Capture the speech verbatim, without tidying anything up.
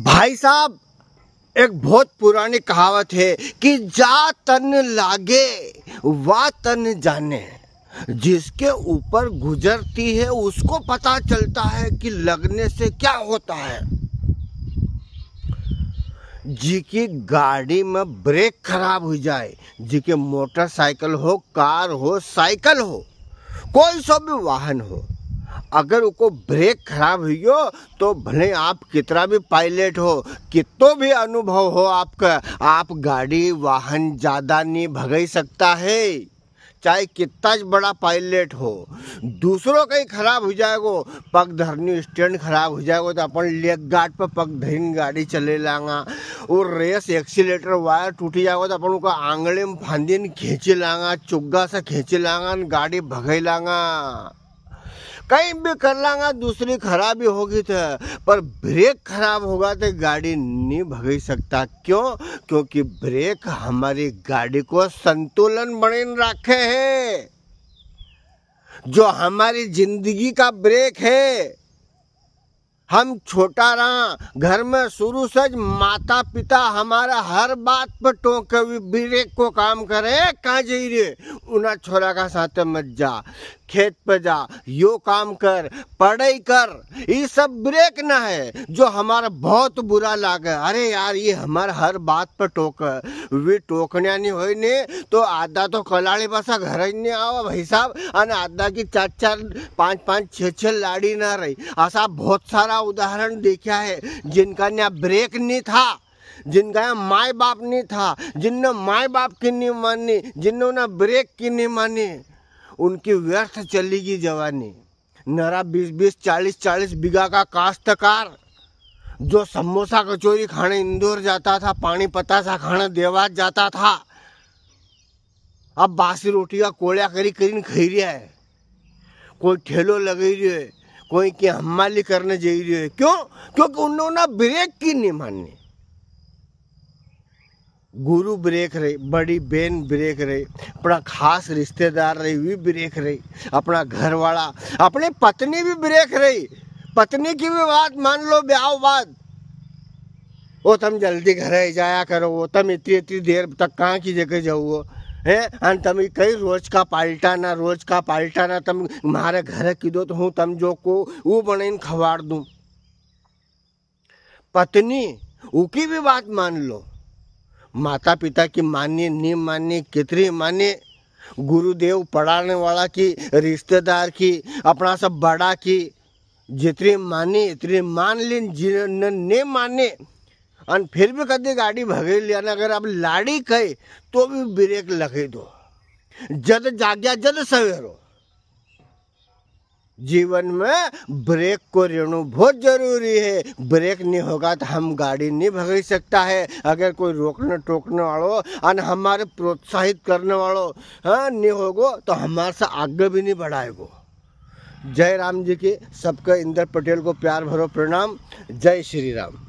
भाई साहब, एक बहुत पुरानी कहावत है कि "जा तन लागे, वा तन जाने।" जिसके ऊपर गुजरती है, उसको पता चलता है कि लगने से क्या होता है। जी की गाड़ी में ब्रेक खराब हो जाए, जी के मोटरसाइकिल हो, कार हो, साइकिल हो, कोई सो भी वाहन हो, अगर उको ब्रेक खराब हुई गयो, तो भले आप कितरा भी पायलट हो, कितो भी अनुभव हो आपका, आप गाड़ी, वाहन ज्यादा नी भगाई सकता है, चाहे कितना ज बड़ा पायलट हो। दूसरो कहीं खराब हो जाएगो, पग धरनी स्टैंड खराब हो जाएगो, तो अपन लेग गार्ड पर पग धरीन गाड़ी चले लांगा। और रेस एक्सीलेटर वायर टूटी जाएगो, तो अपन उका आंगली में फांदी न खींची लांगा, चुग्गा से खींची लांगा न गाड़ी भगाई लांगा। कहीं भी कर लांगा, दूसरी खराबी होगी तो, पर ब्रेक खराब होगा तो गाड़ी नी भगाई सकता। क्यों? क्योंकि ब्रेक हमारी गाड़ी को संतुलन बनेन रखे है, जो हमारी जिंदगी का ब्रेक है। हम छोटा रहा, घर में शुरू से ज माता पिता हमारा हर बात पर टोके, "वी ब्रेक को काम करे, कहाँ जई रे, उना छोरा का साथ मत जा, खेत पे जा, यो काम कर, पढ़ाई कर।" ये सब ब्रेक ना है, जो हमारा बहुत बुरा लागे। "अरे यार, ये हमारा हर बात पर टोके।" वी टोकण्या नी होय ने, तो आधा तो कलाली पासा घर ज नी आवा भाई साहब, अने आधा की चार चार, पांच पांच, छह छह लाड़ी ना रही। असा बहुत सारा उदाहरण देख्या है, जिनका न्या ब्रेक नी था, जिनका यहाँ माय बाप नी था, जिनने माय बाप की नी मानी, जिनने उना ब्रेक की नी मानी, उनकी व्यर्थ चली गई जवानी। नरा बीस बीस, चालीस चालीस बीघा का काश्तकार जो समोसा कचौरी खाने इंदौर जाता था, पानी पतासा खाने देवास जाता था, अब बासी रोटी का कोळ्या करी करीन खाई रिया है। कोई ठेलो लगाई रियो है, कोई की हम्माली करने जाई रियो है। क्यों? क्योंकि उन्होंने ब्रेक की नी मानी। गुरु ब्रेक रही, बड़ी बेन ब्रेक रही, अपना खास रिश्तेदार रही, वी ब्रेक रही, अपना घर वाला, अपनी पत्नी भी ब्रेक रही। पत्नी की भी बात मान लो, ब्याव बाद। "ओ, तम जल्दी घरे जाया करो, ओ, तम इतनी, इतनी देर तक कहाँ की जगह जाओ, हैं? अन तम कई रोज का पाल्टा ना, रोज का पाल्टा ना, तम म्हारे घरे की दो तो हूँ तम जो को वो बनेन खवाड़ दूँ।" पत्नी, उकी भी बात मान लो। माता पिता की मानिए, नी मानिए, कितरी मानिए, गुरुदेव पढ़ाने वाला की, रिश्तेदार की, अपना सब बड़ा की, जितरी मानिए, इतरी मान लीन, जिन ने मानिए, अन फिर भी कदी गाड़ी भगे लिया ना, अगर अब लाड़ी कहे, तो भी ब्रेक लगे दो। जद जाग्या, जद सवेरो। जीवन में ब्रेक को रहणो बहुत जरूरी है। ब्रेक नी होगा तो हम गाड़ी नी भगाई सकता है। अगर कोई रोकने टोकने वालो अन हमारे प्रोत्साहित करने वालो, हाँ, नी होगो तो हमारे से आगे भी नी बढ़ाएगो। जय राम जी की, सबके इंदर पटेल को प्यार भरो प्रणाम। जय श्री राम।